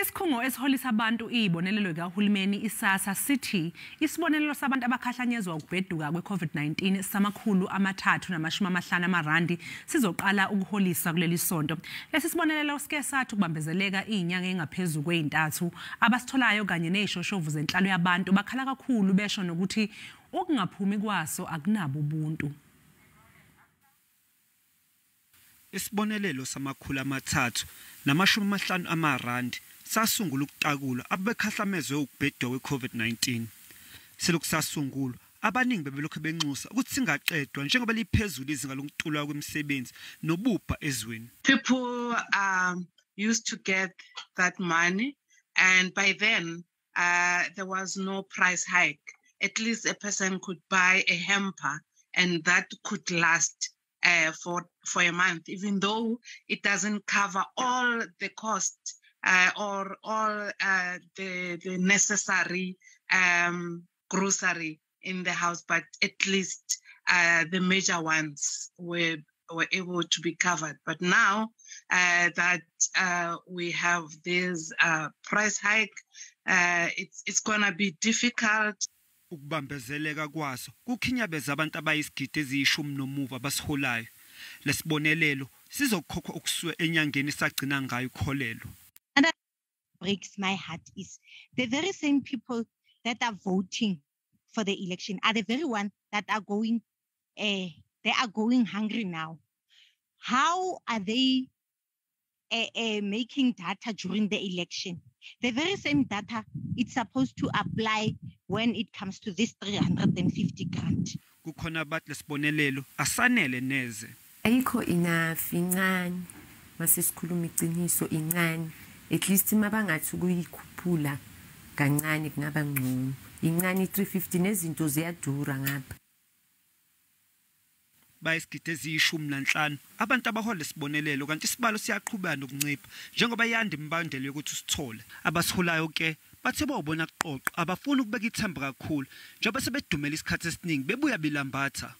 Isikhungo esiholisa abantu izibonelelo zikahulumeni iSASSA sithi isibonelelo sabantu abakhahlanyezwa ukubheduka kwe-COVID-19 sama-350 amarandi sizoqala ukuholisa kuleli sonto. Lesi sibonelelo sike sathi ukubambezeleka izinyanga engaphezulu kwezintathu. Abasitholayo kanye nezishoshovu zenhlalo yabantu bakhala kakhulu besho nokuthi ukungaphumi kwaso akunabo ubuntu. Isibonelelo sama-350 amarandi sasungula ukutakulwa abekhahlamezwe ukubhedwa kwe-COVID-19. Selokhu sasungulwa abaningi bebelokhu benxusa ukuthi singaqedwa njengoba liphezulu izinga lokuntulwa kwemisebenzi nobubha ezweni. People used to get that money, and by then there was no price hike. At least a person could buy a hamper and that could last for a month, even though it doesn't cover all the cost or all the necessary grocery in the house, but at least the major ones were able to be covered. But now that we have this price hike, it's gonna be difficult. Ukubambezeleka kwaso kukhinyabeza abantu abayisigidi eziyishumi nomuva abasiholayo. Lesibonelelo sizokukhokhwa ukusuka enyangeni sagcina ngayo ukholelo. And that breaks my heart is the very same people that are voting for the election are the very one that are going they are going hungry now. How are they making data during the election? The very same data it's supposed to apply when it comes to this 350 grant. Kukhona abathi lesibonelelo asanele neze. Ayikho enough, incane. Mase sikhuluma iqiniso incane. At least mabangathi ukuyikhuphula kancane kungaba ngcono. Incane 350 nezinto ziyadura ngapha. Bayisigidi eziyishumi nanhlanu abantu abahola isibonelelo, kanti isibalo siyaqhubeka nokuncipha njengoba yanda imibandela yokuthi usithole. Abasiholayo ke bathe bawubona kuqoqa abafuni ukubeka ithemba kakhulu njengoba sebedumela isikhathi esiningi bebuya belambatha.